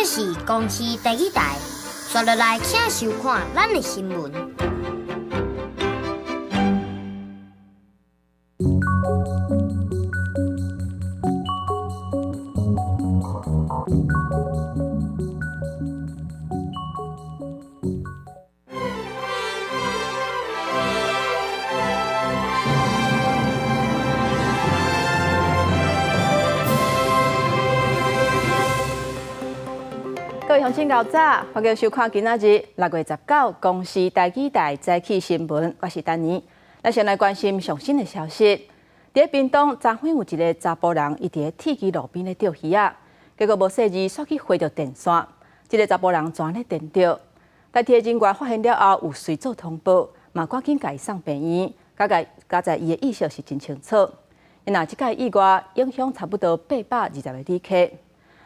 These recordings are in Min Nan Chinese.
是公視台語台，紲落來請收看咱的新聞。各位鄉親𠢕早，歡迎收看今仔日6月19公視台語台早起新聞，我是丹妮。咱先來關心上新的消息。佇屏東昨昏有一个查埔人，伊佇咧鐵支路邊咧釣魚仔，結果無細膩，煞去回著電線。這个查埔人就按呢電著，台鐵人員發現了後，有隨做通報，嘛趕緊共伊送病院。佳哉佳哉伊的意識是真清楚。若這擺意外影響差不多820个旅客。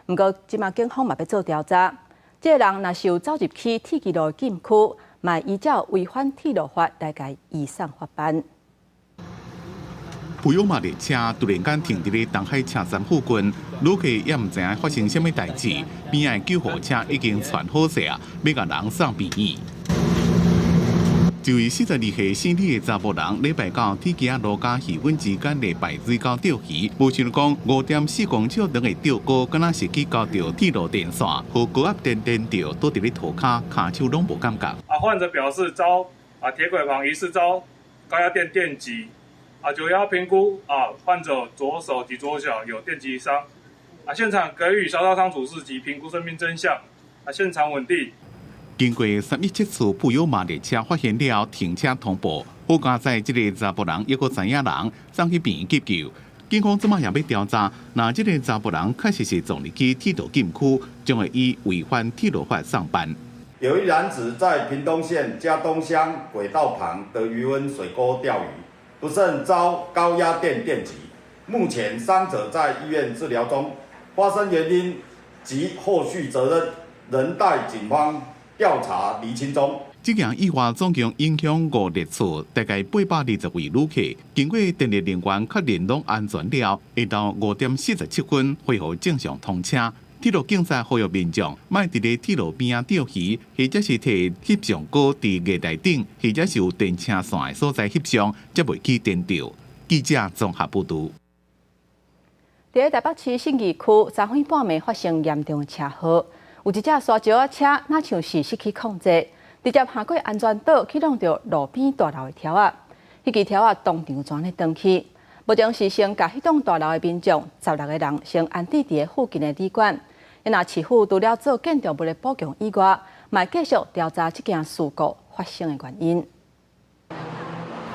毋過，這馬警方嘛欲做調查，這个人若是有走入去鐵支路的禁區，嘛會依照違反鐵路法來共伊移送法辦。富悠瑪列車突然間停佇咧東海車站附近，旅客也毋知影發生啥物代誌，邊仔的救護車已經傳好勢啊，欲共人送病院。一位42歲姓李的查埔人，禮拜九鐵支仔路佮漁塭之間的排水溝釣魚，無想講5.4公尺長的釣竿，敢若是去勾著鐵路電線，予高壓電電著，倒佇咧塗跤，跤手攏無感覺。啊，患者表示遭啊鐵軌旁疑似遭高壓電電擊，啊，911評估啊，患者左手及左腳有電擊傷，啊，現場給予燒燙傷處置及評估生命徵象，啊，現場穩定。經過317次富悠瑪列車發現了後，停車通報，好佳哉這个查埔人抑閣知影人送去病院急救。警方這馬也欲調查，若這个查埔人確實是撞入去鐵道禁區，將會以違反鐵路法送辦。有一男子在屏東縣佳冬鄉軌道旁的漁塭水溝釣魚，不慎遭高壓電電擊，目前傷者在醫院治療中，發生原因及後續責任仍待警方調查釐清中。這件意外總共影響5列次，大概820位旅客。經過電力人員確認攏安全了，下晝5點47分恢復正常通車。鐵路警察呼籲民眾，莫佇咧鐵路邊仔釣魚，或者是提翕相機佇月台頂，或者是有電車線的所在翕相，才袂去電著。記者綜合報導。佇咧台北市信義區，昨昏半暝發生嚴重的車禍。有一隻沙石仔車，若像是失去控制，直接跨過安全島去挵著路邊大樓的柱仔，彼支柱仔當場就按呢斷去。目前是先共彼棟大樓的民眾16個人先安置佇附近的旅館。若市府除了做建築物的補強以外，嘛會繼續調查這件事故發生的原因。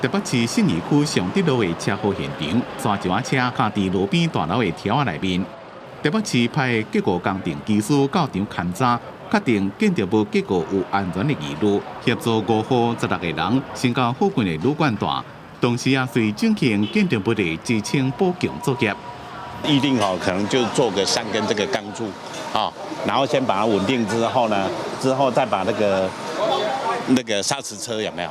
台北市信義區尚德路的車禍現場，沙石仔車卡佇路邊大樓的柱仔內面。台北市派結構工程技師到場勘查，確定建築物結構有安全的疑慮，協助5戶16個人先到附近的旅館住，同時也隨進行建築物的支撐補強作業。預定好，可能就做個3根這個鋼柱，然後先把它穩定之後呢，之後再把那個砂石車有沒有？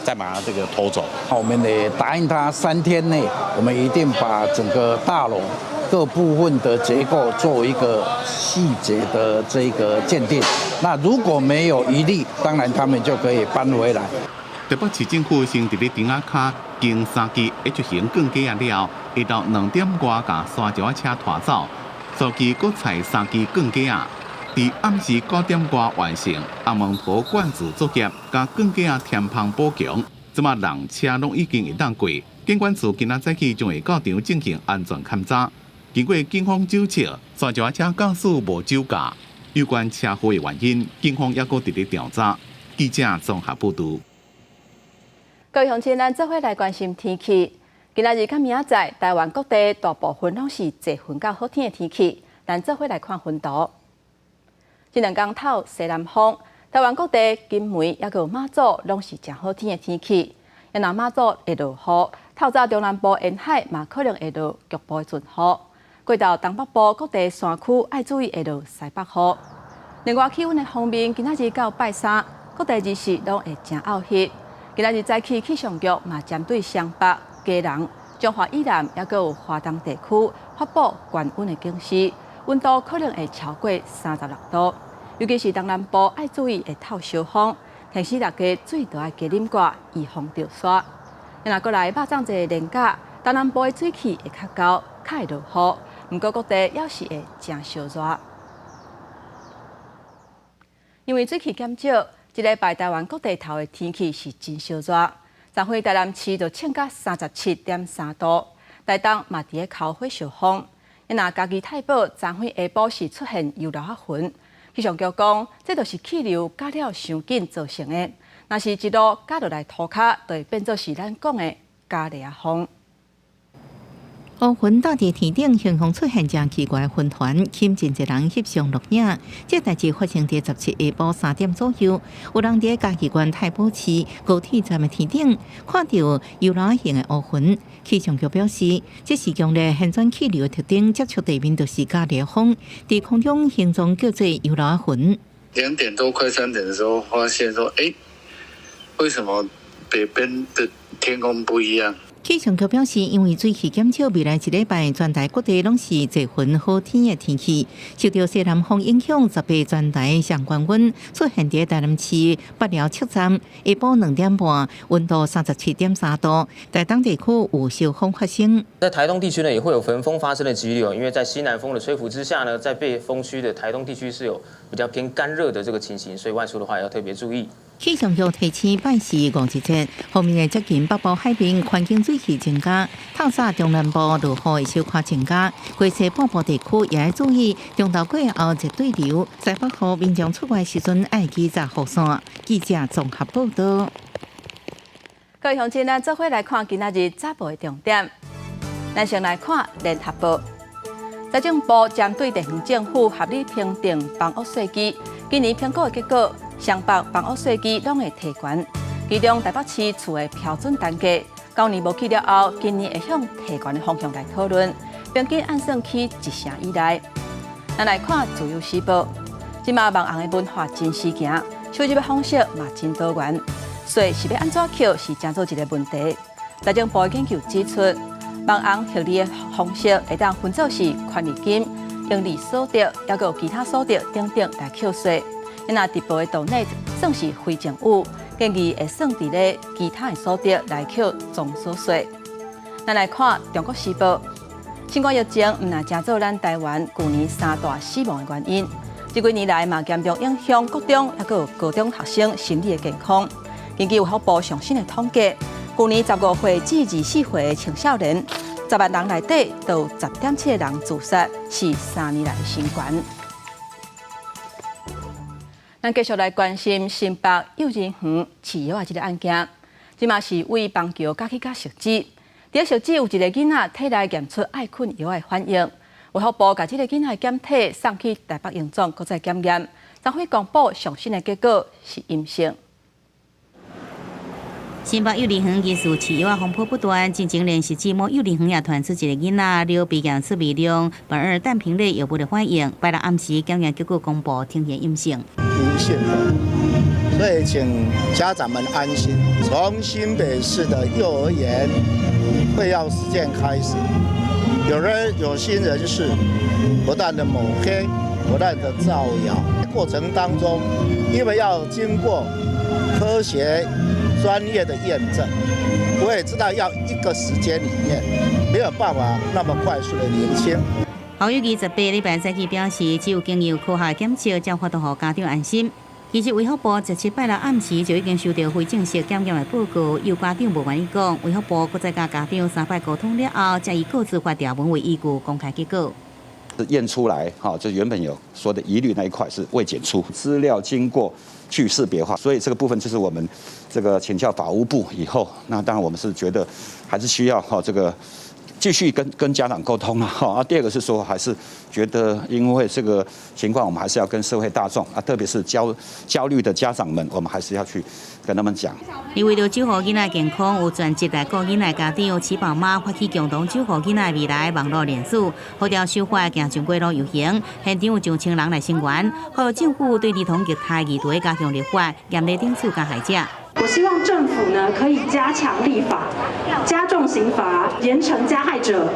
再把它這個拖走。我們也答應他3天內，我們一定把整個大樓各部分的結構做一個細節的這個鑑定。那如果沒有疑慮，當然他們就可以搬回來。台北市政府先佇咧頂仔跤經3支 H 型鋼架了後，下晝2點外共沙石仔車拖走，初期閣採3支鋼架，佇暗時9點外完成紅毛塗灌注作業，共鋼架填縫補強。這馬人車攏已經會當過，警管處今仔早起將會到場進行安全勘查。經過警方酒測，沙石仔車駕駛無酒駕。有關車禍的原因，警方猶閣佇咧調查。記者綜合報導。各位鄉親，咱做伙來關心天氣。今仔日佮明仔載，台灣各地大部分攏是濟雲佮好天的天氣。咱做伙來看雲圖。這兩工透西南風，台灣各地金門猶閣有馬祖攏是誠好天的天氣。若馬祖會落雨，透早中南部沿海嘛可能會落局部的陣雨。過到東北部各地山區愛注意會落西北雨。另外氣溫的方面，今仔日到拜三，各地日時攏會誠漚熱。今仔日早起氣象局嘛針對雙北、基隆、彰化以南，猶閣有華東地區發布懸溫的警示，溫度可能會超過36度。尤其是東南部愛注意會透燒風，提醒大家水著愛加啉寡，預防著沙。若閣來肉粽節連假，東南部的水汽會較厚，較會落雨。毋過各地猶是會誠燒熱，因為水汽減少，這禮拜台灣各地頭的天氣是真燒熱。昨昏台南市就衝到37.3度，台東嘛佇咧烤火燒風。若嘉義太保昨昏下晡是出現油蟆仔雲，氣象局講，這就是氣流加了傷緊造成的。若是一路加落來塗跤，就會變做是咱講的咖喱仔風。烏雲罩佇天頂，形容出現誠奇怪雲團，吸引真濟人翕相錄影。這代誌發生佇17下晡3點左右，有人佇嘉義縣太保市高鐵站的天頂看著油蟆形的烏雲。氣象局表示，這是強烈旋轉氣流的特徵，接觸地面就是咖喱風，佇空中形狀叫做油蟆雲。 2點多快3點的時候，發現說，欸，為什麼北邊的天空不一樣？氣象局表示，因為水汽減少，未來一禮拜全台各地攏是濟雲好天的天氣。受著西南風影響，18全台上懸溫出現佇台南市北寮車站，下晡2點半，溫度37.3度。台東地區有燒風發生。在台東地區呢，也會有焚風發生的幾率哦，因為在西南風的吹拂之下呢，在背風區的台東地區是有比較偏乾熱的這個情形，所以外出的話要特別注意。氣象局提醒，拜四五日節，鋒面會接近北部海邊，環境水汽增加，透早中南部落雨會小可增加，規西半部地區也愛注意，中晝過後熱對流，西北雨民眾出外時陣愛記紮雨傘。記者綜合報道。各位鄉親，咱做伙來看今仔日早報的重點。咱先來看聯合報，財政部針對地方政府合理評定房屋稅基，今年評估的結果，雙北房屋稅基攏會提懸，其中台北市厝的標準單價，舊年無起了後，今年會向提懸的方向來討論，平均按算起1成以內。咱來看自由時報，這馬網紅的文化真時行，收入的方式嘛真多元，稅是欲按怎扣是成做一個問題。財政部的研究指出，網紅獲利的方式會當分做是權利金、營利所得，抑閣有其他所得等等來扣稅。若直播的抖內算是非贈與，建議會算佇咧其他的所得來扣綜所稅。咱來看《中國時報》，新冠疫情毋但成做咱台灣舊年三大死亡的原因，這幾年來嘛嚴重影響國中抑閣有高中學生心理的健康。根據衛福部上新的統計，舊年15歲至24歲的青少年，10萬人內底就有10.7個人自殺，是3年來的新高。咱繼續來關心新北幼兒園飼藥仔這个案件，這馬是為邦橋加去佮汐止，佇汐止有一個囡仔體內驗出愛睏藥的反應，衛福部共這个囡仔的檢體送去台北榮總，閣再檢驗，昨昏公布上新的結果是陰性。新北幼兒園疑似飼藥仔風波不斷，進前連汐止某幼兒園也傳出一个囡仔尿被驗出微量苯二氮平類藥物的反應，拜六暗時檢驗結果公布，呈現陰性。陰性的，所以請家長們安心。從新北市的幼兒園餵藥事件開始，有人有心人士不斷的抹黑，不斷的造謠，過程當中，因為要經過科學專業的驗證，我也知道要一個時間裡面沒有辦法那麼快速的釐清。侯友宜18禮拜早起表示，只有經由科學檢測，才有法度予家長安心。其實衛福部17拜六暗時就已經收到非正式檢驗的報告，有家長無願意講，衛福部閣再佮家長三擺溝通了後，才以告知發條文為依據公開結果。驗出來，哈，就原本有說的疑慮那一塊是未檢出，資料經過去識別化，所以這個部分就是我們這個請教法務部以後，那當然我們是覺得還是需要哈這個繼續跟家長溝通啊，哈啊，第二個是說還是覺得因為這個情況，我們還是要跟社會大眾啊，特別是焦慮的家長們，我們還是要去跟他們講。伊為著守護囡仔健康，有專職來顧囡仔家長，起寶媽發起共同守護囡仔未來網路連署，號召守法行上街路遊行，現場有上千人來聲援，呼籲政府對兒童虐待議題加強立法，嚴厲懲處加害者。我希望政府呢可以加強立法，加重刑罰，嚴懲加害者。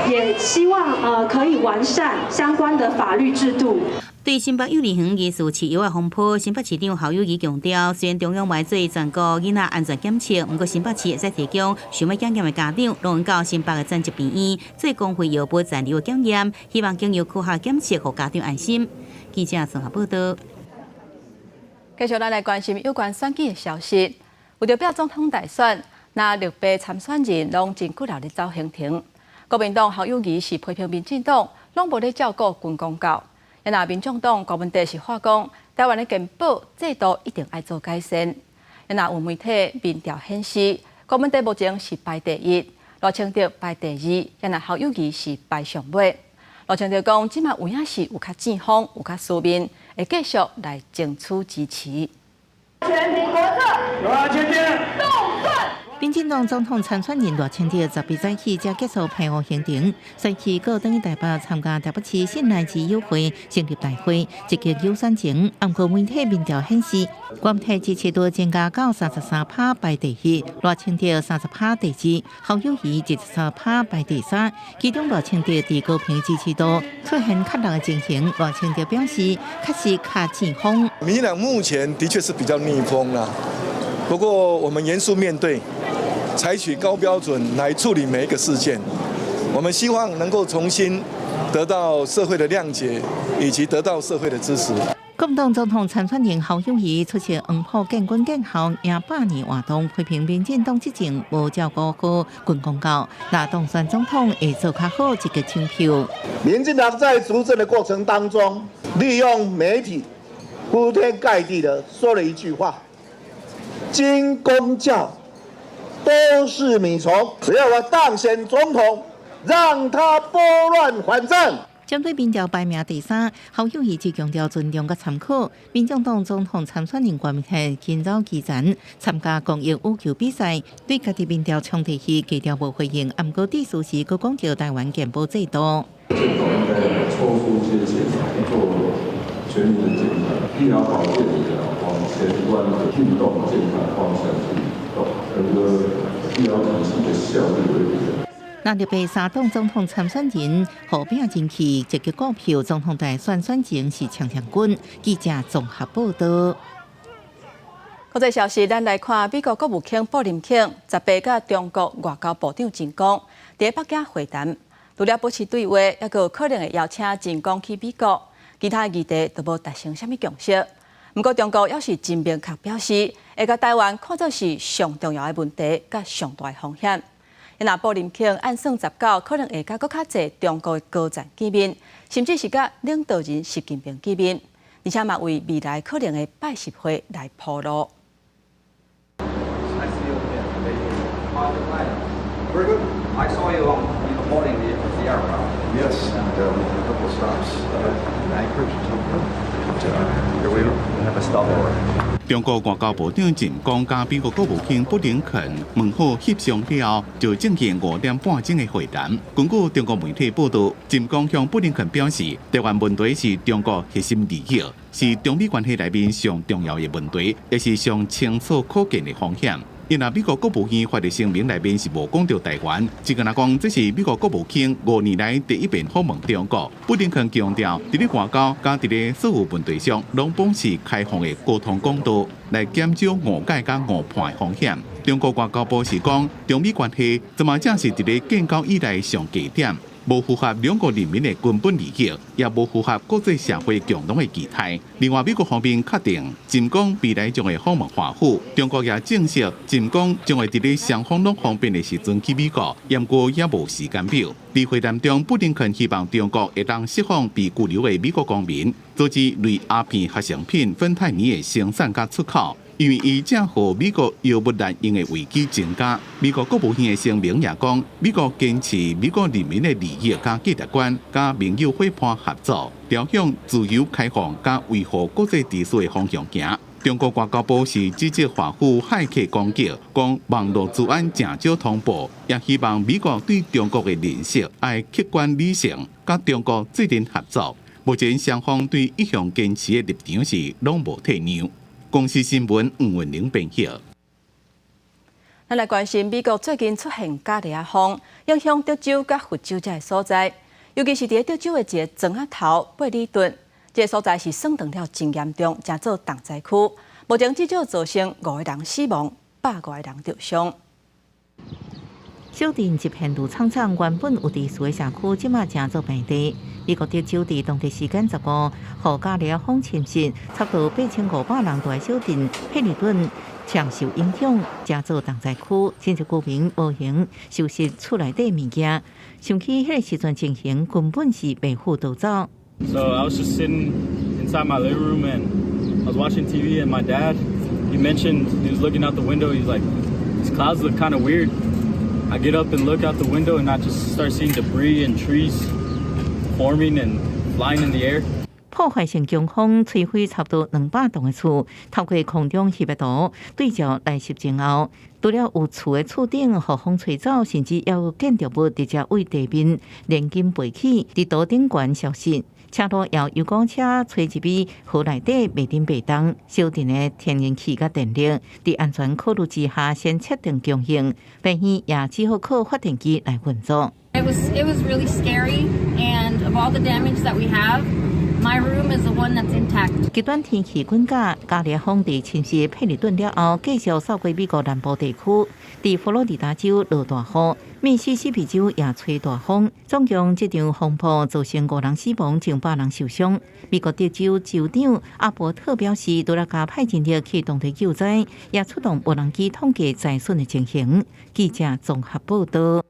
也希望可以完善相關的法律制度。對新北幼兒園疑似飼藥仔風波，新北市長侯友宜強調，雖然中央欲做全國囡仔安全檢測，毋過新北市會使提供想欲檢驗的家長，攏到新北的專責病院做公費藥物殘留的檢驗，希望經由科學檢測，予家長安心。記者綜合報道。繼續咱來關心有關選舉的消息。為著拼總統大選，那綠白參選人攏真骨力咧走行程。國民黨侯友宜是批評民進黨攏無咧照顧軍公教。若民眾黨柯文哲是喊講，台灣的健保制度一定愛做改善。若有媒體民調顯示，柯文哲目前是排第一，賴清德排第二，若侯友宜是排上尾。賴清德講，這馬有影是有較見風，有較書面，會繼續來爭取支持。全民國策，有安全民進黨總統參選人賴清德18早起才結束排烏行程，隨去閣轉去台北參加台北市信賴之友會成立大會，積極遊選情。毋過媒體民調顯示，柯文哲支持度增加到33%排第一，賴清德30%第二，侯友宜23%排第三。其中賴清德佇高屏支持度出現較弱的情形，賴清德表示確實較見風。民進黨目前的確是比較逆風啦，不過我們嚴肅面對。採取高標準來處理每一個事件，我們希望能夠重新得到社會的諒解，以及得到社會的支持。國民黨總統參選人侯友宜出席黃埔建軍建校贏百年活動，批評民進黨執政無照顧好軍公教，若當選總統會做較好，積極搶票。民進黨在執政的過程當中，利用媒體鋪天蓋地的說了一句話：軍公教都是米蟲，只要我當選總統，讓他撥亂反正。針對民調排名第三，侯友宜只強調尊重佮參考。民眾黨總統參選人郭台銘今早起晨參加公益羽球比賽，對家己民調衝第一，低調無回應。毋過致辭時，閣講著台灣健保制度。政府應該抽出些錢來做全民的健康、醫療保健也往前端的運動健康方向去動，整個醫療體系的效率會提升。那綠白三黨總統參選人互拼人氣，積極股票總統大選選情是強強滾。記者綜合報道。國際消息，咱來看美國國務卿布林肯18佮中國外交部長秦剛佇北京會談，除了保持對話，猶閣有可能會邀請秦剛去美國，其他議題都無達成啥物共識。毋過中國猶是真明確表示，會共台灣看作是上重要的問題，佮上大的風險。若布林肯按算19可能會佮閣較濟中國的高層見面，甚至是佮領導人習近平見面，而且嘛為未來可能的拜習會來鋪路。 I see you Very good. I saw you on boarding the aircraft. Yes, and we had a couple of stops in Anchorage and Tokyo. But here we have a stopover. 中國外交部長秦剛佮美國國務卿布林肯問好翕相了後，就進行5點半鐘的會談。根據中國媒體報道，秦剛向布林肯表示，台灣問題是中國核心利益，是中美關係內面上重要的問題，也是上清楚可見的風險。因為美國國務院發的聲明內面是無講著台灣，只敢若講這是美國國務卿5年來第一遍訪問中國。布林肯強調，佇咧外交佮佇咧所有問題上，攏保持開放的溝通管道，來減少誤解佮誤判的風險。中國外交部是講，中美關係這馬正是佇咧建交以來上低點，無符合兩國人民的根本利益，也無符合國際社會共同的期待。另外，美國方面確定，秦剛未來將會訪問華府，中國也證實，秦剛將會佇咧雙方攏方便的時陣去美國，毋過猶無時間表。佇會談中，布林肯希望中國會當釋放被拘留的美國公民，阻止類鴉片合成品芬太尼的生產佮出口。因為伊正予美國藥物濫用的危機增加。美國國務院的聲明也講，美國堅持美國人民的利益佮價值觀，佮盟友夥伴合作，朝向自由開放佮維護國際秩序的方向行。中國外交部是指責華府駭客攻擊，講網路資安誠少通報，也希望美國對中國的認識愛客觀理性，佮中國做陣合作。目前雙方對一向堅持的立場是攏無退讓。公視新聞吳文玲編譯。咱來關心美國最近出現賈利亞風，影響德州佮佛州這个所在，尤其是佇德州的一个莊仔頭貝里頓，這个所在是損斷了真嚴重，成做重災區。目前至少造成五個人死亡，150個人著傷。小鎮一片綠蒼蒼，原本有秩序的社區，這馬成做平地。美國德州佇當地時間15，予賈利亞風侵襲，差不多8500人住的小鎮佩里頓常受影響，成做重災區，真濟居民無閒收拾厝內底物件，想起彼个時陣情形，根本是袂赴逃走。 So I was just sitting inside my living room and I was watching TV and my dad, he mentioned he was looking out the window. He's like, "These clouds look kind of weird." I get up and look out the window and I just start seeing debris and trees forming and flying in the air. 破壞性強風摧毀差不多200棟的厝，透過空中翕的圖對照來翕前後，除了有厝的厝頂予風吹走，甚至也有建築物直接對地面連根拔起，佇圖頂懸消失。車路也有遊車吹入去河內底袂振袂動，小鎮的天然氣佮電力，佇安全考慮之下，先切斷供應，病院也只好靠發電機來運作。 It was really scary, and of all the damage that we have, my room is the one that's intact. 極端天氣滾假，賈利亞風佇侵襲佩里頓了後，繼續掃過美國南部地區，佇佛羅里達州落大雨，密西西比州也吹大風。總共這場風暴造成五人死亡，上百人受傷。美國德州州長阿伯特表示，除了加派人力去當地救災，也出動無人機統計災損的情形。記者綜合報道。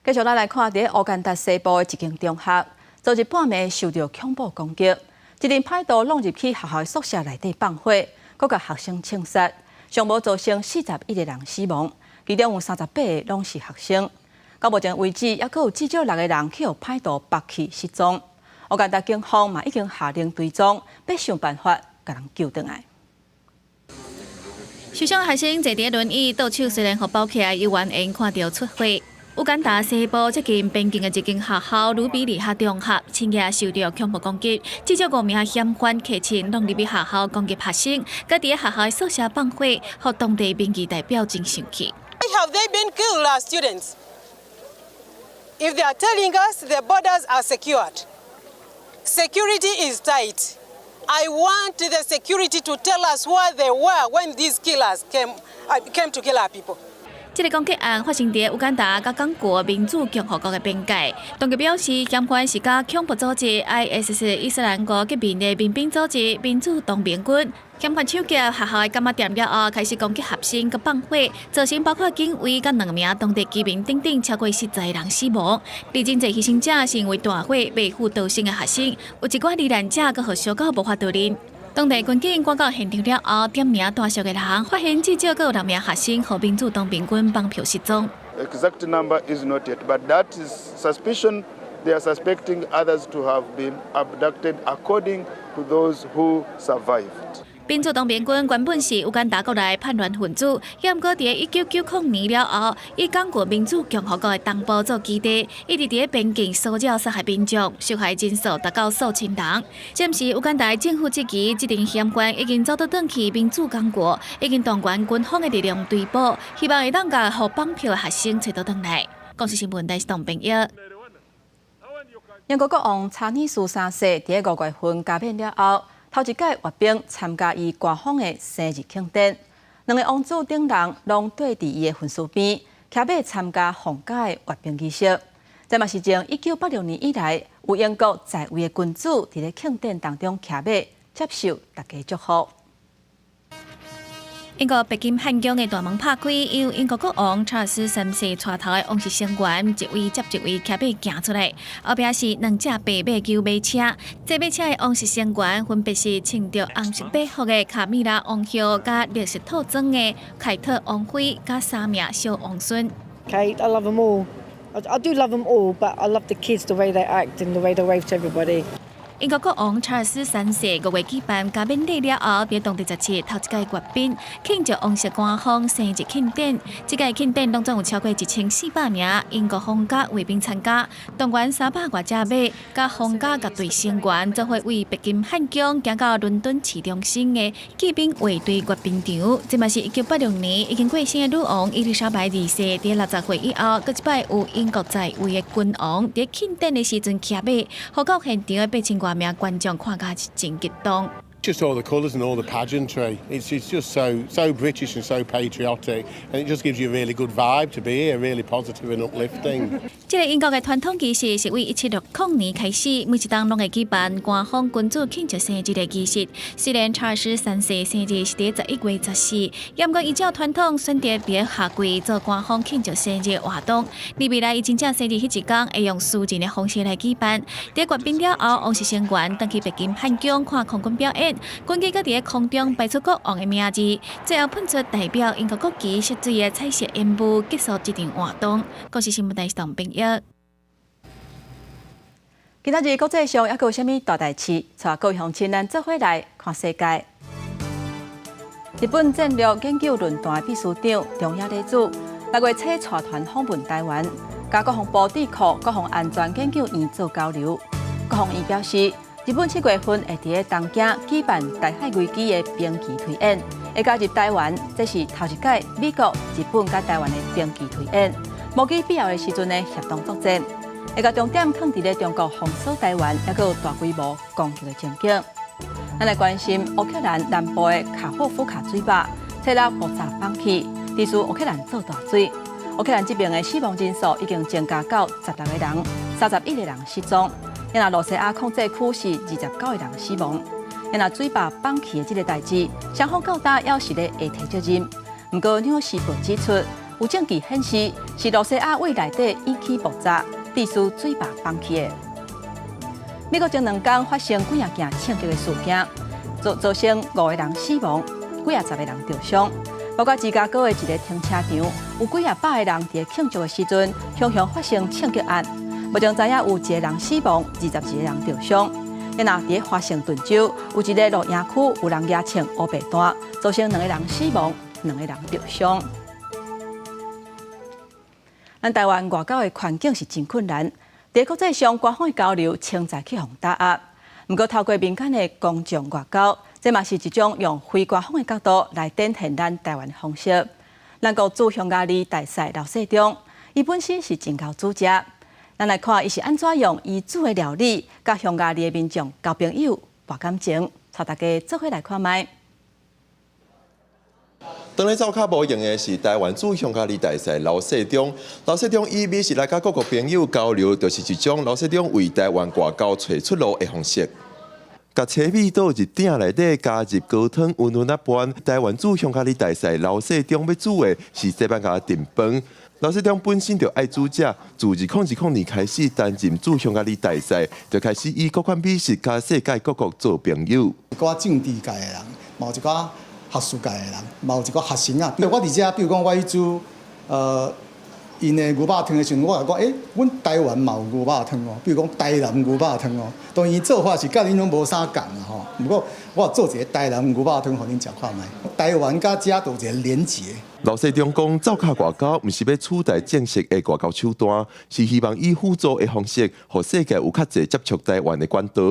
繼續咱來看，佇烏干達西部的一間中學，昨日半暝受著恐怖攻擊，一陣歹徒闖入去學校宿舍內底放火，閣共學生槍殺，上無造成41個人死亡，其中有38個攏是學生。到目前為止，猶閣有至少六個人去予歹徒縛去失蹤。烏干達警方嘛已經下令追蹤，欲想辦法共人救轉來。受傷學生坐佇輪椅，倒手雖然予包起來，猶原會看著出血。烏干達西部接近邊境的一間學校魯比里哈中學，深夜受著恐怖攻擊，至少五名嫌犯騎槍闖入去學校攻擊學生，閣佇學校宿舍放火，予當地民意代表真生氣。 Why have they been killed, our students? If they are telling us the borders are secured, security is tight. I want the security to tell us where they were when these killers came to kill our people. 這个攻擊案發生佇烏干達佮剛果民主共和國的邊界。當局表示，嫌犯是佮恐怖組織 ISIS 伊斯蘭國結盟的民兵組織民主同盟軍。嫌犯搶劫學校的柑仔店了後，開始攻擊學生佮放火，造成包括警衛佮兩名當地居民等等超過10人死亡。而真濟犧牲者是因為大火未赴逃生的學生，有一寡罹難者閣予燒到無法度認。當地軍警趕到現場了後，點名帶傷的人，發現至少閣有六名學生予民主同盟軍綁票失蹤。 Exact number is not yet, but that is suspicion. They are suspecting others to have been abducted, according to those who survived. 民主同盟軍原本是烏干達國內叛亂分子，毋過佇1990年了後，以剛果民主共和國的東部做基地，一直佇邊境騷擾殺害民眾，受害人數達到數千人。暫時烏干達政府質疑，這陣嫌犯已經走倒轉去民主剛果，已經動員軍方的力量追捕，希望會當共予綁票的學生揣倒轉來。公視新聞台是董朋友。英國國王查爾斯三世佇5月份加冕了後，頭一擺閱兵參加伊官方的生日慶典，兩个王子等人攏綴佇伊的分屍邊，騎馬參加皇家的閱兵儀式。這嘛是自1986年以來，有英國在位的君主佇咧慶典當中騎馬接受大家祝福。英國白金漢宮的大門拍開，由英國國王查爾斯三世帶頭的王室成員一位接一位騎馬行出來，後壁是兩隻白馬廄馬車。坐馬車的王室成員分別是穿著紅色禮服的卡米拉王后、佮綠色套裝的凱特王妃、佮三名小王孫。 Kate, I love them all. I do love them all, but I love the kids, the way they act and the way they wave to everybody. 英國國王查爾斯三世五月舉辦加冕禮了後，佇當地17頭一屆閱賓慶祝王室官方生日慶典。這屆慶典當中有超過1400名英國皇家衛兵參加，動員300外隻馬，佮皇家樂隊成員做伙對白金漢宮行到倫敦市中心的騎兵衛隊閱兵場。這嘛是1986年已經過身的女王伊麗莎白二世，佇60歲以後，閣一擺有英國在位的君王佇慶典的時陣騎馬，予到現場的8000外名觀眾看甲是真激動。 Just all the colours and all the pageantry. It's just so so British and so patriotic, and it just gives you a really good vibe to be here, really positive and uplifting. 這个英國的傳統儀式是對1760年開始，每一冬攏會舉辦官方君主慶祝生日的儀式。雖然查爾斯三世生日是佇11月14，毋過依照傳統選擇佇夏季做官方慶祝生日活動。而未來伊真正生日彼一工，會用私人的方式來舉辦。佇閱兵了後，王室成員轉去白金漢宮看空軍表演，軍機閣佇空中擺出國王的名字，最後噴出代表英國國旗色水的彩色煙霧，結束這場活動。國視新聞台董編譯。今仔日國際上猶閣有啥物大代誌？帶各位鄉親咱做伙來看世界。日本戰略研究論壇秘書長中野禮子6月初帶團訪問台灣，佮國防部智庫國防安全研究院做交流。國防院表示，日本7月份會佇東京舉辦台海危機的兵棋推演，會加入台灣，這是頭一屆美國、日本佮台灣的兵棋推演，模擬必要的時陣的協同作戰。會共重點放佇咧中國封鎖台灣，猶閣有大規模攻擊的情景。咱來關心烏克蘭南部的卡霍夫卡水壩，初六爆炸崩去，致使烏克蘭做大水。烏克蘭這邊的死亡人數已經增加到16個人，31個人失蹤。若羅西亞控制區是29個人死亡。若水壩崩去的這个代誌，雙方到今猶是咧會提責任。毋過紐約時報指出，有證據顯示是羅西亞對內底引起爆炸，致使水壩崩去的。美國前兩工發生幾仔件槍擊的事件，造成五個人死亡，幾仔十個人著傷。包括芝加哥的一个停車場，有幾仔百個人佇慶祝的時陣，雄雄發生槍擊案。目前知影有一個人死亡，22個人著傷。若佇華盛頓州有一个露營區，有人舉槍烏白彈，造成兩個人死亡，兩個人著傷。咱台灣外交的環境是真困難，佇國際上官方的交流，清在去予打壓。毋過透過民間的公眾外交，這嘛是一種用非官方的角度來展現咱台灣的方式。咱國駐匈牙利大使劉世忠，伊本身是真𠢕煮食。咱來看，伊是按怎用伊煮的料理，佮匈牙利的民眾交朋友、博感情，帶大家做伙來看覓。當咧走較無閒的是台灣駐匈牙利大使劉世忠。劉世忠以美食來佮各國朋友交流，就是一種劉世忠為台灣外交揣出路的方式。共炊米倒入鼎內底，加入高湯溫溫仔拌。台灣駐匈牙利大使劉世忠欲煮的是西班牙燉飯。劉世忠本身就愛煮食，自2020年開始擔任駐匈牙利大使，就開始以各款美食佮世界各國做朋友。一寡政治界的人，嘛有一寡學術界的人，嘛有一寡學生仔。比如我佇遮，比如講我去煮，𪜶的牛肉湯的時陣，我就講，欸，阮台灣嘛有牛肉湯哦，比如講台南牛肉湯哦。當然做法是佮恁攏無啥仝啦吼。毋過我做一个台南牛肉湯，予恁食看覓。台灣佮遮就有一个連結。劉世忠講，走跤外交毋是欲取代正式的外交手段，是希望以輔助的方式，予世界有較濟接觸台灣的管道。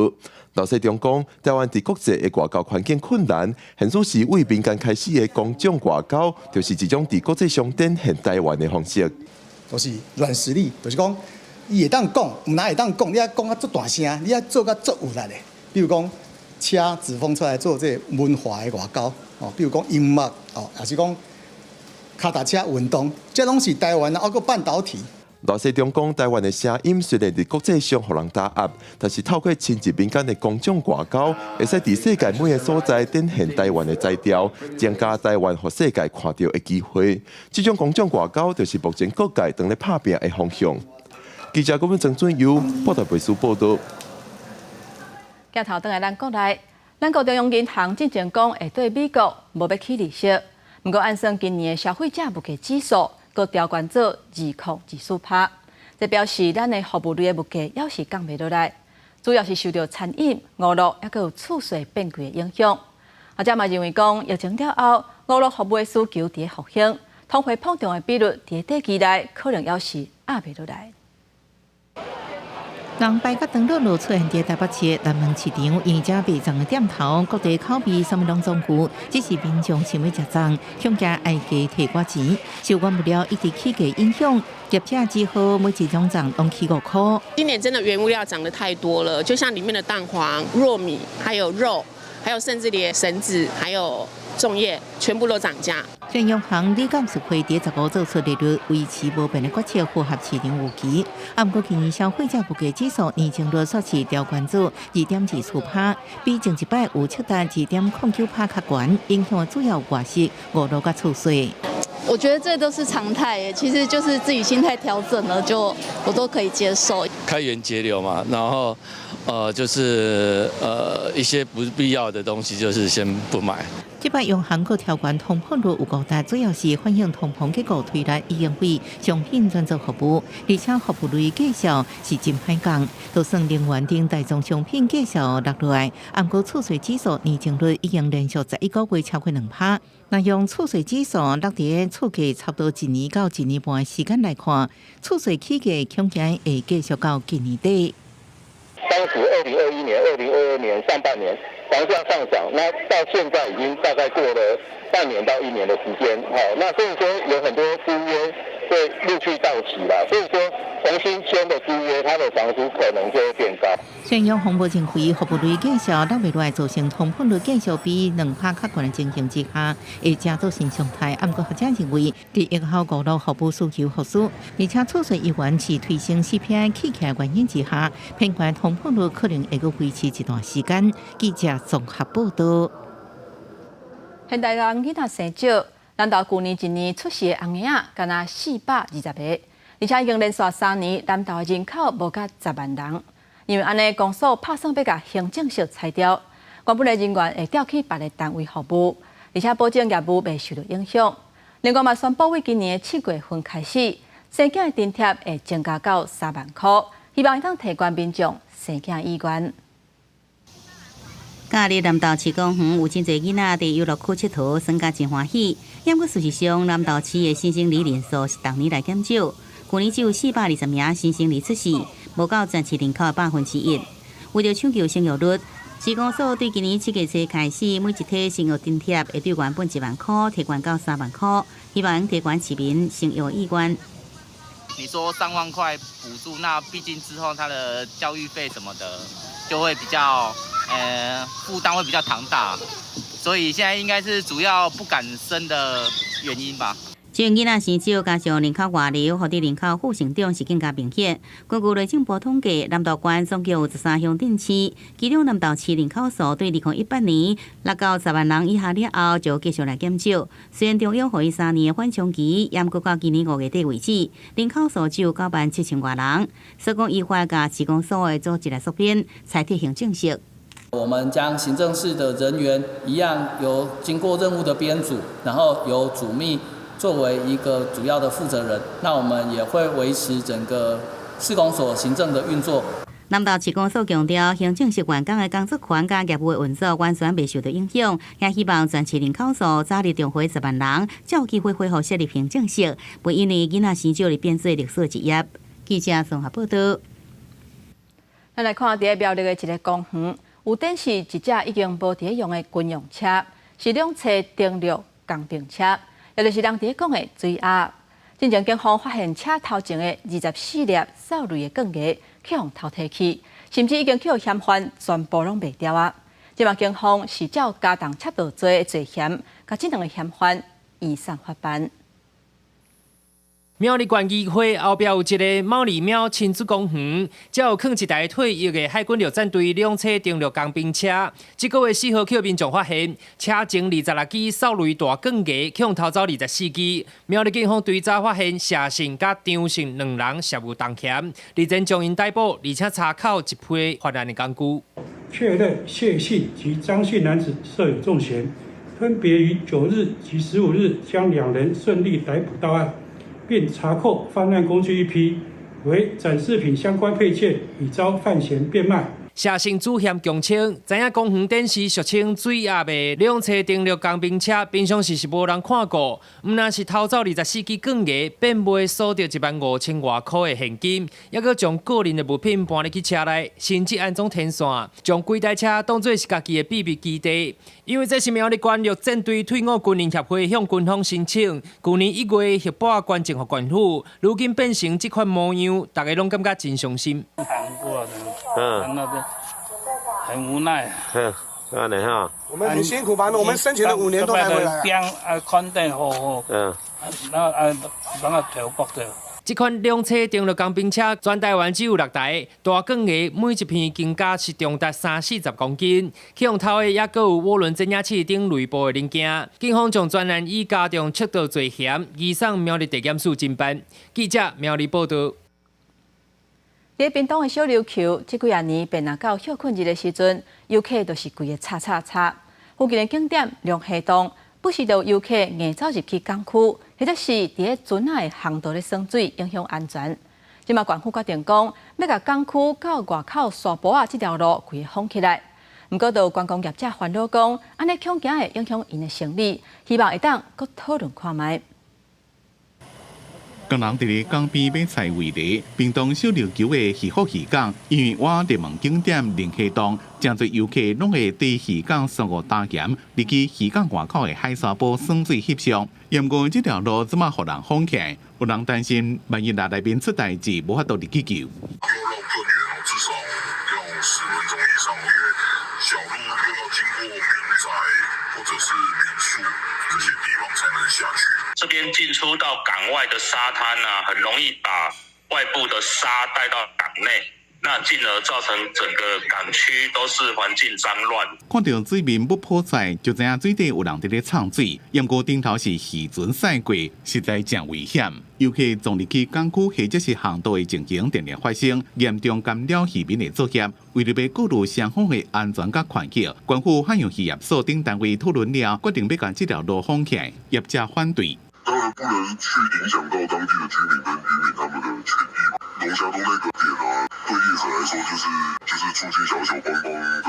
劉世忠講，台灣佇國際的外交環境困難，現此時對民間開始的公眾外交，就是一種佇國際上展現台灣的方式。就是軟實力，就是講，伊會當講，毋但會當講，你愛講甲足大聲，你愛做甲足有力的。比如講，請子峰出來做這个文化的外交，哦，比如講音樂，哦，抑是講跤踏車運動，這攏是台灣啊，猶閣半導體。劉世忠講，台灣的聲音雖然佇國際上予人打壓，但是透過親近民間的公眾外交，會使佇世界每个所在展現台灣的才調，增加台灣予世界看著的機會。這種公眾外交就是目前各界當咧拍拚的方向。記者郭文曾俊佑報道背書報道。鏡頭轉來咱國內，咱國中央銀行進前講會對美國無欲起利息，毋過按算今年的消費者物價指數閣調懸做2.24%，這表示咱的服務類的物價猶是降袂落來。主要是受著餐飲、娛樂抑閣有厝稅變貴的影響。學者嘛認為講，疫情了後，娛樂服務的需求佇咧復興，通貨膨脹的比率佇短期內可能猶是壓袂落來。人排甲長樂路出現佇台北市南門市場，因遮賣粽的店頭，各地口味啥物攏總有，只是民眾想欲食粽，恐驚愛加提寡錢，受原物料一直起價影響，業者只好每一種粽攏起5箍。今年真的原物料漲得太多了，就像裡面的蛋黃、糯米，還有肉，還有甚至連繩子，還有粽葉，全部都漲價。雖然央行理監事會佇15做出利率維持無變的決策，符合市場預期。啊，毋過今年消費者物價指數年增率煞是調懸做2.24%，比前一擺有七達2.09%較懸，影響的主要外食、娛樂佮厝稅。我覺得這都是常態，其實就是自己心態調整了，就我都可以接受。開源節流嘛，然後，就是一些不必要的東西，就是先不買。這擺央行閣調懸通膨率有五大，主要是反映通膨結果推力已經為商品轉做服務，而且服務類價數是真歹降，就算能源等大宗商品價數落落來，毋過厝稅指數年增率已經連續11個月超過2%。若用厝稅指數落佇厝價差不多一年到一年半的時間來看，厝稅起價恐驚會繼續到今年底。當時2021年、2022年上半年房價上漲，那到現在已經大概過了半年到一年的時間，好，那所以說有很多租約會陸續到期啦，所以說重新簽的租約，它的房租可能就會變高。雖然央行無認為服務類價數落袂落來造成通膨率繼續比2%較懸的情形之下，會成做新常態。毋過學者認為，佇疫後娛樂服務需求復甦，而且厝稅猶原是推升 CPI 起起來原因之下，偏懸通膨率可能會閣維持一段時間。記者綜合報道。現代人囡仔生少，南投舊年一年出世的紅嬰仔，干焦420個，而且已經連續3年，南投的人口無甲10萬人。因為按呢，公所拍算欲共行政室裁掉，原本的人員會調去別个單位服務，而且保證業務袂受著影響。另外嘛，宣布為今年的7月份開始，生囝的津貼會增加到3萬箍，希望會當提懸民眾生囝意願。假日南投市公園有真濟囡仔佇遊樂區𨑨迌，耍甲真歡喜。毋過事實上，南投市的新生兒人數是逐年來減少，舊年只有420名新生兒出世，無夠全市人口的1%。為著搶救生育率，市公所對今年7月初開始，每一體生育津貼會對原本1萬箍提懸到3萬箍，希望提懸市民生育意願。你說3萬塊補助，那畢竟之後他的教育費什麼的就會比較，負擔會比較龐大，所以現在應該是主要不敢生的原因吧。這囡仔生少，加上人口外流，予佇人口負成長是更加明顯。根據內政部統計，南投縣總共有13鄉鎮市，其中南投市人口數對2018年落到10萬人以下了後，就繼續來減少。雖然中央予伊3年的緩衝期，毋過到今年5月底為止，人口數只有9萬7千外人。所以講，依法共市公所的組織來縮編，裁撤行政室。我們將行政室的人員一樣，由經過任務的編組，然後由主秘作為一個主要的負責人，那我們也會維持整個市公所行政的運作。南投市公所強調，行政室員工的工作權佮業務的運作完全袂受到影響，也希望全市人口數早日重回10萬人，才有機會恢復設立行政室，袂因為囡仔生少而變做歷史一頁。記者綜合報道。咱來看佇咧苗栗的一个公園，有展示一隻已經無佇咧用的軍用車，是兩棲登陸工兵車。也就是人佇咧講的水鴨。進前警方發現車頭前的24粒掃雷的鋼牙，去予偷提去，甚至已經去予嫌犯全部攏賣掉啊！這馬警方是照加重竊盜罪的罪嫌，共這兩个嫌犯移送法辦。苗栗縣議會後壁有一个貓里廟親子公園，遮有囥一台退役的海軍陸戰隊兩棲登陸工兵車。這个月4號去予民眾發現，車前26支掃雷大鋼牙，去予偷走24支。苗栗警方追查發現，謝姓佮張姓兩人涉有同嫌，日前將𪜶逮捕，而且查扣一批犯案的工具。確認謝姓及張姓男子涉有重嫌，分別於9日及15日將兩人順利逮捕到案。並查扣犯案工具一批，為展示品相關配件，已遭犯嫌變賣。謝姓主嫌供稱，知影公園頂是俗稱水鴨的兩棲登陸工兵車，平常時是無人看顧，毋但是偷走24支鋼牙，變賣所得15,000外箍的現金，猶閣將個人的物品搬入去車內，甚至安裝天線，將規台車當做是家己的秘密基地。因為這是苗栗縣陸戰隊退伍軍人協會向軍方申請，舊年1月核撥捐贈予縣府，如今變成這款模樣，大家攏感覺真傷心。難過的，嗯，那個很無奈。嗯，按呢哈。我們很辛苦吧？我們申請了5年都還回來。邊啊，款待好好。嗯。那啊，攏啊調撥掉。這款兩棲登陸工兵車，全台灣只有六台，大鋼牙每一片斤價是重達三四十公斤，去予偷的猶閣有渦輪增壓器等內部的零件。警方將專案以加重竊盜罪嫌移送苗栗地檢署偵辦。記者苗栗報道。佇屏東的小琉球，這幾仔年變若到歇睏日的時陣，遊客都是規个插插插。附近的景點龍蝦洞，不時就有遊客硬走入去港區，或者是佇咧船仔的航道咧耍水，影響安全。這馬縣府決定講，欲共港區到外口沙埔仔這條路規个封起來。毋過，就有觀光業者煩惱講，按呢恐驚會影響𪜶的生意，希望會當閣討論看覓。工人佇咧港邊買菜為例，屏東小琉球的漁福漁港，因為倚熱門景點龍蝦洞，誠濟遊客攏會佇漁港珊瑚礁岩，入去漁港外口的海沙埔耍水翕相。毋過這條路這馬予人封起來，有人擔心萬一若內面出代誌，無法度入去救。要繞更遠哦，至少要10分鐘以上，因為小路又要經過民宅或者是民宿這些地方才能下去。這邊進出到港外的沙灘啊，很容易把外部的沙帶到港內，那進而造成整個港區都是環境髒亂。看著水面不破在，就知影水底有人佇咧衝水。毋過頂頭是漁船駛過，實在誠危險。遊客撞入去港區或者是航道的情形定定發生，嚴重干擾漁民的作業。為著欲顧慮雙方的安全佮權益，縣府海洋漁業所等單位討論了，決定欲共這條路封起來，業者反對。當然不能去影響到當地的居民跟漁民他們的權益。龍蝦洞那個點啊，對業者來說就是促進小小觀光的地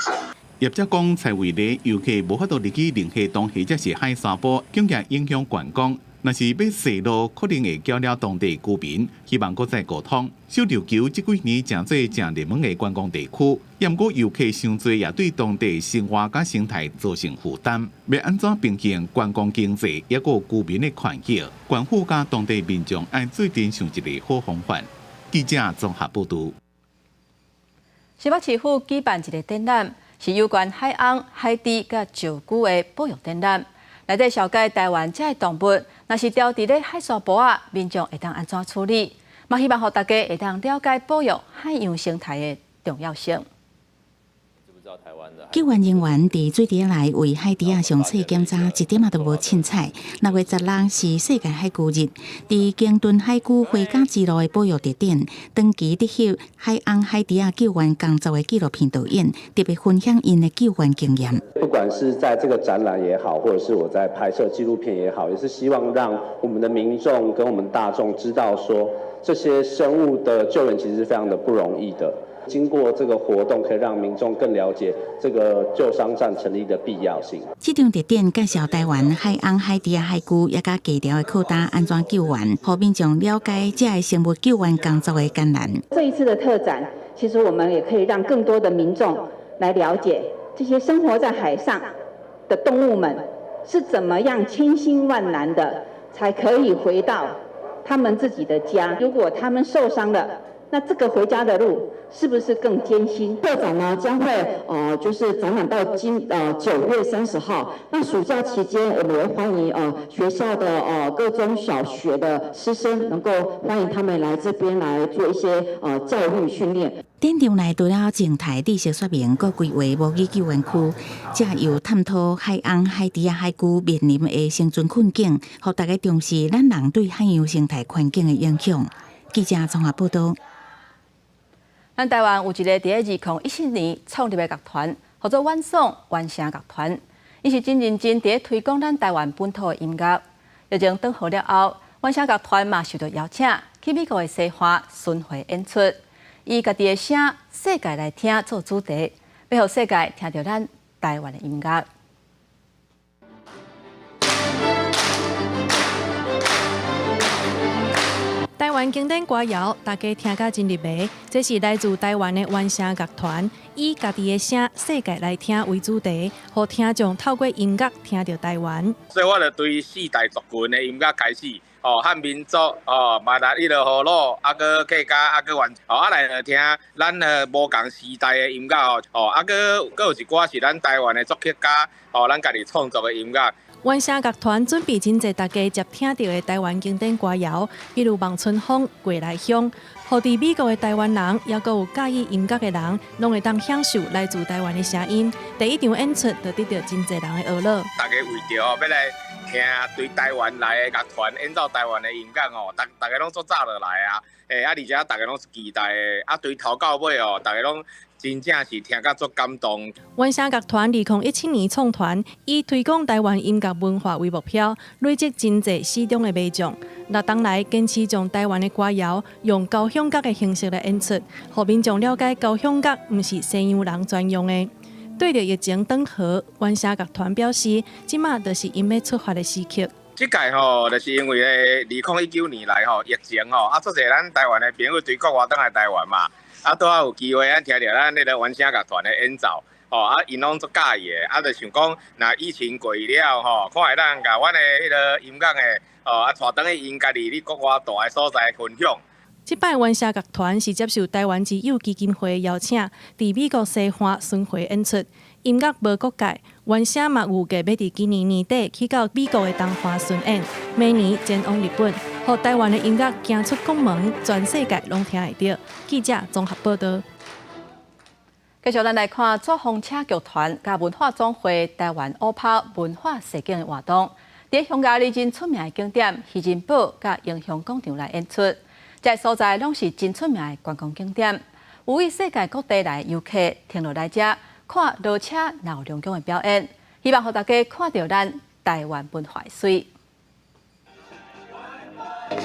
方。業者講，蔡為例遊客無法度入去龍蝦洞或者是海沙埔，恐驚影響觀光。若是欲踅路，可能會攪擾當地居民，希望閣再溝通。小琉球這幾年誠做誠熱門的觀光地區，毋過遊客傷濟，也對當地生活佮生態造成負擔。欲按怎平衡觀光經濟，抑閣居民的權益，縣府佮當地民眾愛做陣想一个好方法。記者綜合報導。新北市府舉辦一个展覽，是有關海鰪、海豬佮石龜的保育展覽。內底紹介台灣這个動物，若是牢佇咧海沙埔仔，民眾會當按怎處理？嘛希望予大家會當了解保育海洋生態的重要性。救援人員佇水底內為海豬仔上冊檢查，一點仔都無凊彩。6月16是世界海龜日，佇鯨豚海龜回家之路的保育特展，長期佇翕海鰪海豬仔救援工作的紀錄片導演，特別分享𪜶的救援經驗。不管是在這個展覽也好，或者是我在拍攝紀錄片也好，也是希望讓我們的民眾跟我們大眾知道說，這些生物的救援其實是非常的不容易的。經過這個活動，可以讓民眾更了解這個救傷站成立的必要性。這場特展介紹台灣海鰪、海豬仔、海龜，也佮低潮的靠礁按怎救援，予民眾了解這个生物救援工作的艱難。這一次的特展，其實我們也可以讓更多的民眾來了解這些生活在海上的動物們是怎麼樣千辛萬難的，才可以回到他們自己的家。如果他們受傷了，那這個回家的路是不是更艱辛？特展呢將會就是展覽到今9月30號。那暑假期間，我們也歡迎學校的各中小學的師生，能夠歡迎他們來這邊來做一些教育訓練。展場內除了靜態知識說明，閣規劃模擬救援區，藉由探討海鰪、海豬仔、海龜面臨的生存困境，予大家重視咱人對海洋生態環境的影響。記者綜合報道。咱台灣有一个佇咧2014年創立的樂團，號做晚爽原聲樂團。伊是真認真佇咧推廣咱台灣本土的音樂。疫情轉好了後，原聲樂團嘛受到邀請去美國的西岸巡迴演出，以家己的聲、色、世界來聽做主題，欲予世界聽著咱台灣的音樂。台灣經典歌謠，大家聽甲真入迷。這是來自台灣的原聲樂團，以家己的聲世界來聽為主題，予聽眾透過音樂聽著台灣。所以我就對四大族群的音樂開始，哦，漢民族，哦，嘛來彼个河洛，啊，閣客家，啊，閣原，哦，啊來聽咱無仝時代的音樂哦，哦，啊，閣閣有一寡是咱台灣的作曲家，哦，咱家己創作的音樂。原聲樂團準備真濟大家捷聽著的台灣經典歌謠，比如《望春風》、《過來鄉》，予佇美國的台灣人，抑閣有佮意音樂的人，攏會當享受來自台灣的聲音。第一場演出就得著真濟人的呵咾。大家為著哦，欲來聽對台灣來的樂團演奏台灣的音樂哦，逐逐家攏足早就來啊，欸，啊，而且逐家攏是期待的，啊，對頭到尾哦，逐家攏真正是聽甲足感動。原聲樂團2017年創團，以推廣台灣音樂文化為目標，累積真濟死忠的迷眾。六冬來堅持將台灣的歌謠用交響樂的形式來演出，予民眾了解交響樂毋是西洋人專用的。對著疫情轉好，原聲樂團表示，這馬就是𪜶欲出發的時刻。這屆吼，就是因為2019年來吼疫情吼，啊，足濟咱台灣的朋友對國外轉來台灣嘛。啊，拄仔有機會，咱聽著咱彼个原聲樂團的演奏，吼，啊，𪜶攏足佮意的，啊，就想講，若疫情過去了，吼，看會當共阮的彼个音樂的，吼，啊，帶轉去𪜶家己佇國外蹛的所在分享。這擺原聲樂團是接受台灣之友基金會的邀請，佇美國西岸巡迴演出。音樂無國界，原聲嘛預計欲佇今年年底去到美國的東岸巡演，明年前往日本，予台灣的音樂行出國門，全世界攏聽會著。記者綜合報導。繼續咱來看紙風車劇團佮文化總會台灣烏拋文化實境的活動，佇匈牙利真出名的景點魚人堡佮英雄廣場來演出，這个所在攏是真出名的觀光景點，有位世界各地來的遊客停落來遮看騾車鬧龍宮的表演，希望予大家看著咱台灣文化的媠。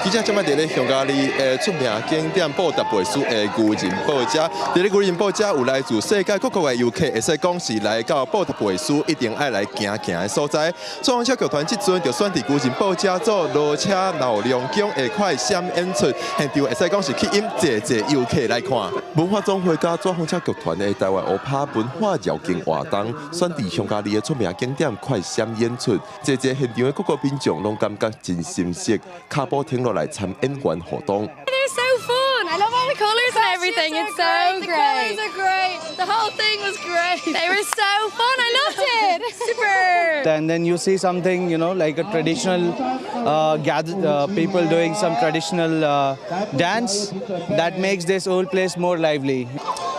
記者這擺佇咧匈牙利的出名景點布達佩斯的牛人堡遮，佇咧牛人堡遮有來自世界各國的遊客，會使講是來到布達佩斯一定愛來行行的所在。紙風車劇團這陣就選佇牛人堡遮做騾車鬧龍宮的快閃演出，現場會使講是吸引濟濟遊客來看。文化總會佮紙風車劇團的台灣烏拋文化繞境活動，選佇匈牙利的出名景點快閃演出，濟濟現場的各國民眾攏感覺真心適，跤步停落來參演員互動。 They're so fun. I love all the colors and everything. It's so great. The colors are great. The whole thing was great. They were so fun. I loved it. Super. And then you see something like a traditional gather, people doing some traditional dance that makes this whole place more lively.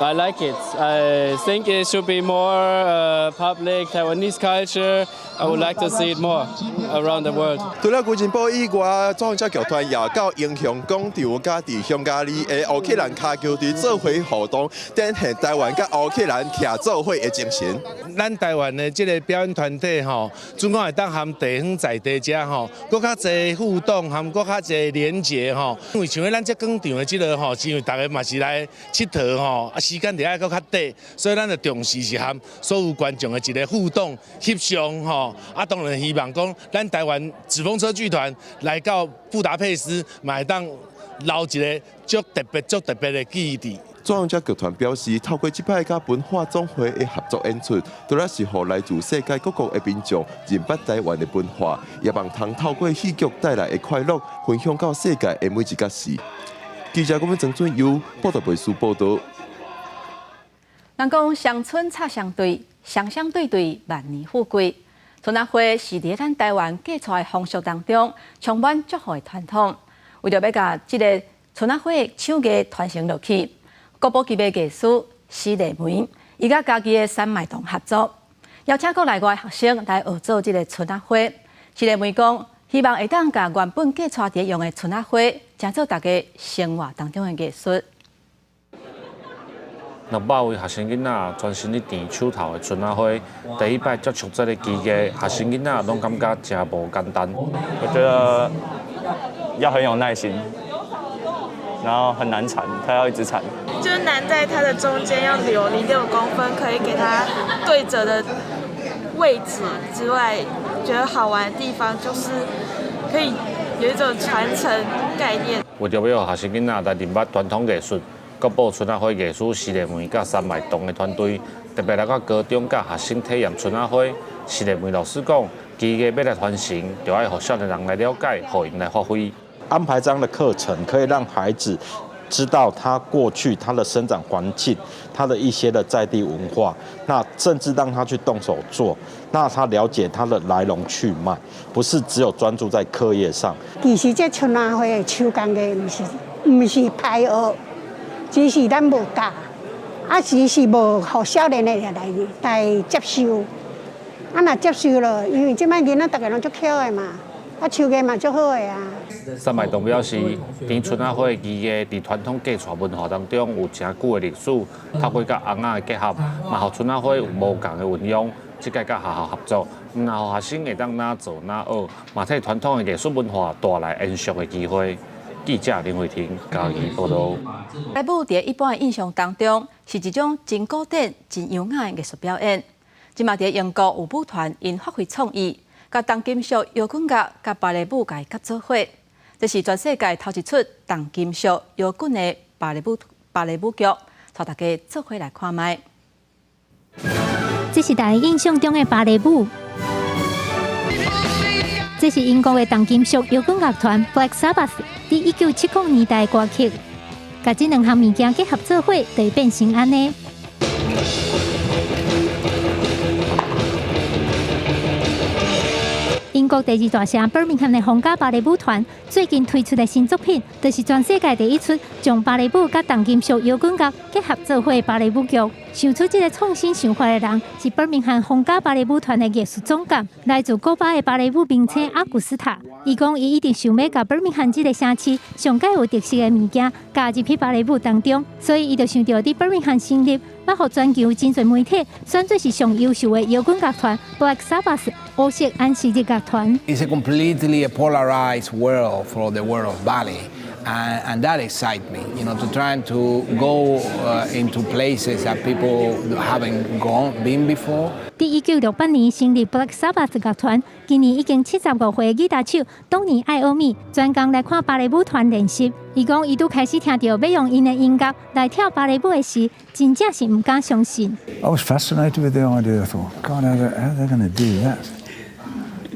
I like it. I think it should be more public Taiwanese culture. I would like to see it more around the world. 除了牛人堡以外，紙風車劇團也到英雄廣場，佮佇匈牙利的烏克蘭跤球隊做伙互動，展現台灣佮烏克蘭徛做伙的精神。咱台灣的這个表演團體吼，準講會當和地方在地遮吼，閣較濟互動，和閣較濟連結吼。因為像咱這廣場的這个吼，是因為大家嘛是來𨑨迌吼，啊時間就愛閣較短，所以咱就重視是和所有觀眾的一个互動翕相吼。啊，當然希望講咱台灣紙風車劇團來到布達佩斯，嘛會當留一个足特別、足特別的記憶佇。紙風車劇團表示，透過這擺佮文化總會的合作演出，除了是予來自世界各國的民眾認捌台灣的文化，也望通透過戲劇帶來的快樂，分享到世界的每一角時。記者郭曾俊佑布達佩斯報導。人講鄉村插相對，雙雙對對，萬年富貴。春仔花是佇咱台灣嫁娶的風俗當中充滿祝福的傳統。為著欲共這个春仔花手藝傳承落去，國寶級的藝師施麗梅，伊佮嘉義的山麥堂合作，邀請國內外學生來學做這个春仔花。施麗梅講，希望會當共原本嫁娶佇用的春仔花，成做大家生活當中的藝術。 600位學生囡仔專心咧纏手頭的春仔花，第一擺接觸這个機藝，學生囡仔攏感覺誠無簡單。我覺得要很有耐心，然後很難纏，他要一直纏。就是難在它的中間要留0.5公分，可以給它對折的位置之外，覺得好玩的地方就是可以有一種傳承概念。為著欲予學生囡仔來認捌傳統藝術，國寶春仔花藝術師麗梅佮三麥堂的團隊，特別來到高中佮學生體驗春仔花。施麗梅老師講，技藝欲來傳承，就愛予少年人來了解，予𪜶來發揮。安排這樣的課程，可以讓孩子知道他過去他的生長環境，他的一些的在地文化，那甚至讓他去動手做，那他了解他的來龍去脈，不是只有專注在課業上。其實這春仔花的手工藝，毋是歹學，只是咱無教，啊，只是無予少年的來接受。啊，若接受了，因為這擺囡仔逐个攏足巧的嘛，啊，手藝嘛足好的啊。三麥堂表示，甜春仔花的技藝佇傳統嫁娶文化當中有誠久的歷史，透過佮尪仔的結合，嘛予春仔花有無仝的運用。這屆佮學校合作，毋但予學生會當哪做哪學，嘛替傳統的藝術文化帶來延續的機會。記者林慧婷嘉義報導。芭蕾舞佇一般的印象當中，是一種真古典、真優雅的藝術表演。這馬佇英國有舞團𪜶發揮創意，共重金屬搖滾樂佮芭蕾舞共結做伙。這是全世界頭一齣重金屬搖滾的芭蕾舞劇，帶大家做伙來看覓。這是大家印象中的芭蕾舞。這是英國的重金屬搖滾樂團 Black Sabbath 佇1970年代的歌曲，共這兩項物件結合做伙，就會變成按呢。英國第二大城伯明翰的皇家芭蕾舞團最近推出的新作品，就是全世界第一齣將芭蕾舞佮重金屬搖滾樂結合做伙的芭蕾舞劇。想出這个創新想法的人，是伯明翰皇家芭蕾舞團的藝術總監，來自古巴的芭蕾舞明星阿古斯塔。伊講，伊一直想欲共伯明翰這个城市上蓋有特色的物件加入去芭蕾舞當中，所以伊就想著佇伯明翰成立，欲予全球真濟媒體選做是上優秀的搖滾樂團 Black Sabbath 烏色安息日樂團。 It's a completely polarized world for the world of ballet, and that excites me. To try to go into places that people haven't been before. 佇1968年成立 Black Sabbath 樂團，今年已經75歲的吉他手東尼艾奧米專工來看芭蕾舞團練習。伊講，伊拄開始聽著欲用𪜶的音樂來跳芭蕾舞的時，真正是毋敢相信。 I was fascinated with the idea. I thought, God, how are they going to do that?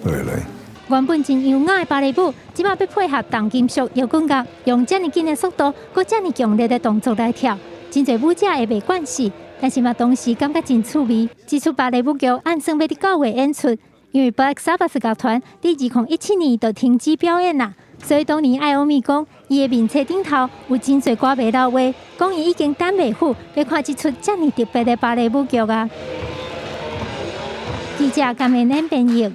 Really? 原本真優雅的芭蕾舞，這馬欲配合重金屬搖滾樂，用遮爾緊的速度，閣遮爾強烈的動作來跳，真濟舞者會袂慣勢，但是嘛同時感覺真趣味。這齣芭蕾舞劇按算欲佇9月演出，因為 Black Sabbath 樂團佇2017年就停止表演啦，所以當年艾歐米講，伊的面冊頂頭有真濟歌迷留話，講伊已經等袂赴，欲看這齣遮爾特別的芭蕾舞劇啊！記者甘明恩編譯。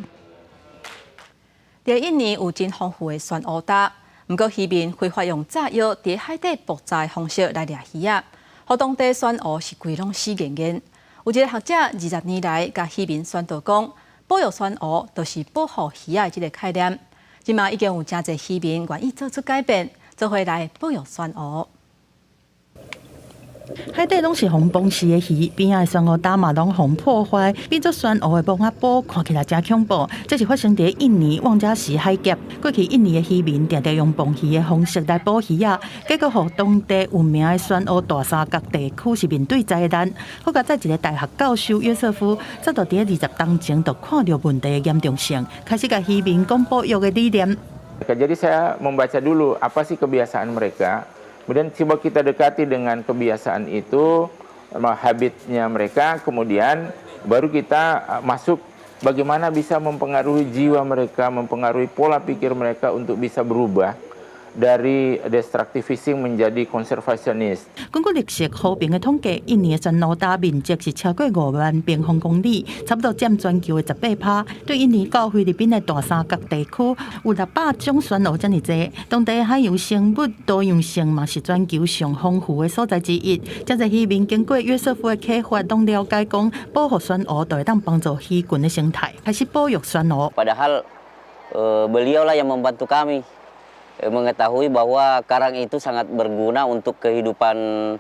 佇印尼有真豐富的珊瑚礁，毋過漁民非法用炸藥佇海底爆炸的方式來掠魚仔，予當地珊瑚是規攏死嚴嚴。有一个學者20年來共漁民宣導講，保育珊瑚就是保護魚仔的這个概念。這馬已經有誠濟漁民願意做出改變，做伙來保育珊瑚。海底攏是予人崩死的魚，邊仔的珊瑚礁嘛攏予人破壞，變做珊瑚的墓仔埔，看起來誠恐怖。這是發生佇印尼望加錫海峽。過去印尼的漁民定定用磅魚的方式來捕魚仔，結果予當地有名的珊瑚大三角地區是面對災難。好佳哉一个大學教授約瑟夫，早就佇20冬前就看著問題的嚴重性，開始共漁民講保育的理念。 Jadi saya membaca dulu apa sih kebiasaan mereka. Kemudian coba kita dekati dengan kebiasaan itu, habitnya mereka, kemudian baru kita masuk bagaimana bisa mempengaruhi jiwa mereka, mempengaruhi pola pikir mereka untuk bisa berubah dari destructive fishing menjadi konservasionis。根據綠色和平的統計，印尼的珊瑚礁面積是超過5萬平方公里，差不多佔全球的18%。對印尼到菲律賓的大三角地區，有600種珊瑚遮爾濟。當地海洋生物多樣性嘛是全球上豐富的所在之一。遮濟漁民經過約瑟夫的啟發，攏了解講保護珊瑚就會當幫助魚群的生態，開始保育珊瑚。 Padahal beliau lah yang membantu kami mengetahui bahwa karang itu sangat berguna untuk kehidupan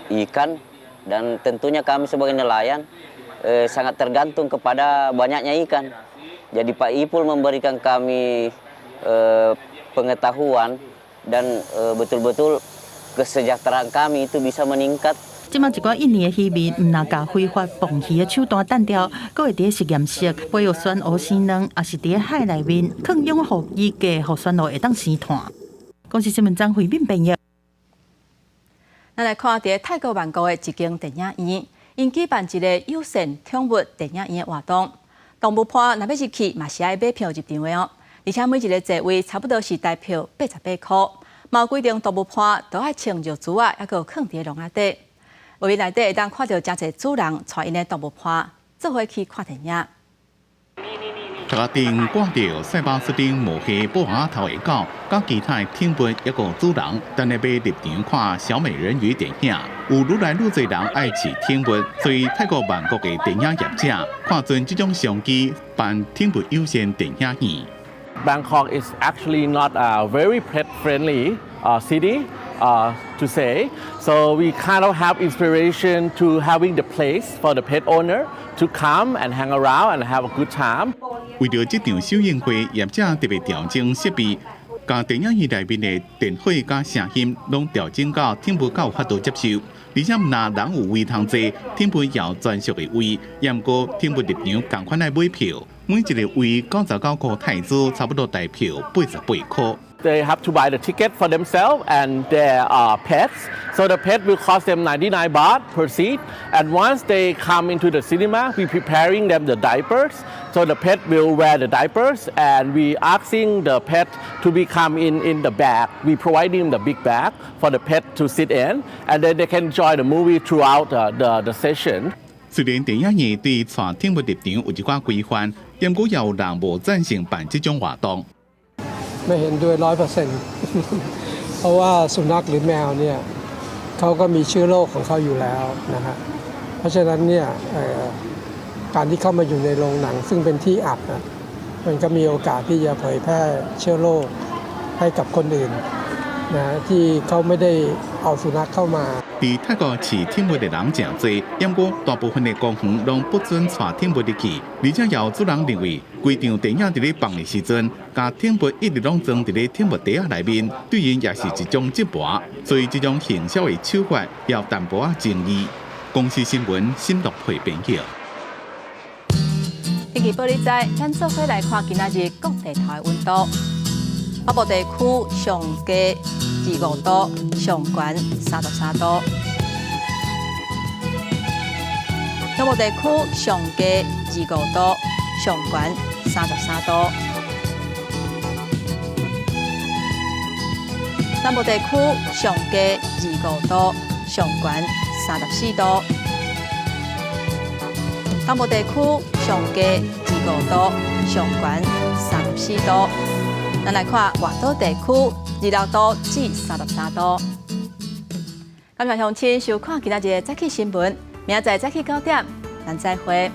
Ikan dan tentunya kami sebagai nelayan sangat tergantung kepada banyaknya ikan. Jadi Pak Ipul memberikan kami pengetahuan dan betul-betul kesejahteraan kami itu bisa meningkat. 這擺一寡印尼的漁民，毋但共非法捕魚的手段擲掉，閣會佇實驗室培育旋蚵生卵，抑是佇海內面囥養護衣架，予旋蚵會當生湠。公視新聞張惠敏編譯。咱來看佇泰國曼谷的一間電影院，𪜶舉辦一个友善寵物電影院的活動。動物伴若欲入去，嘛是愛買票入場的哦。而且每一个座位差不多是台票88箍。嘛有規定動物伴都愛穿尿苴仔，抑閣囥佇籠仔底。畫面內底會當看著誠濟主人帶𪜶的動物伴做伙去看電影。頭殼頂掛著塞巴斯丁毛黑布仔頭的狗，佮其他的寵物抑閣主人，等咧欲入場看小美人魚電影。有愈來愈濟人愛飼寵物，所以泰國曼谷的電影業者看準這種商機，辦寵物友善電影院。 Bangkok is actually not a very pet friendly city to say. So we kind of have inspiration to having the place for the pet owner to come and hang around and have a good time. 為著這場首映會，業者特別調整設備，共電影院內面的電火佮聲音攏調整到寵物較有法度接受。而且毋但人有位通坐，寵物也有專屬的位。毋過寵物入場仝款愛買票，每一个位99箍泰銖，差不多台票88箍。 They have to buy the ticket for themselves and their pets. So the pet will cost them 99 baht per seat. And once they come into the cinema, we preparing them the diapers. So the pet will wear the diapers and we asking the pet to become in the bag. We providing the big bag for the pet to sit in and then they can enjoy the movie throughout the session. 雖然電影院對帶寵物入場有一寡規範，毋過也有人無贊成辦這種活動。 ไม่เห็นด้วย100%เพราะว่าสุนัขหรือแมวเนี่ยเขาก็มีเชื้อโรคของเขาอยู่แล้วนะฮะเพราะฉะนั้นเนี่ยการที่เข้ามาอยู่ในโรงหนัง ซึ่งเป็นที่อับนะมันก็มีโอกาสที่จะเผยแพร่เชื้อโรคให้กับคนอื่นนะที่เขาไม่ได้เอาสุนัขเข้ามา佇泰國飼寵物的人誠濟，毋過大部分的公園攏不准帶寵物入去，而且也有主人認為，規場電影佇咧放的時陣，共寵物一直攏裝佇咧寵物袋仔內面，對𪜶也是一種折磨，所以這種行銷的手法有淡薄仔爭議。公視新聞新樂配編輯。天氣報你知，咱做伙來看今仔日各地頭的溫度。北部地區上低25度，上懸33度。中部地區上低25度，上懸33度。南部地區上低25度，上懸34度。東部地區上低25度，上懸34度。咱來看外島地區，26度至33度。感謝鄉親收看今仔日的早起新聞，明仔載早起9點，咱再會。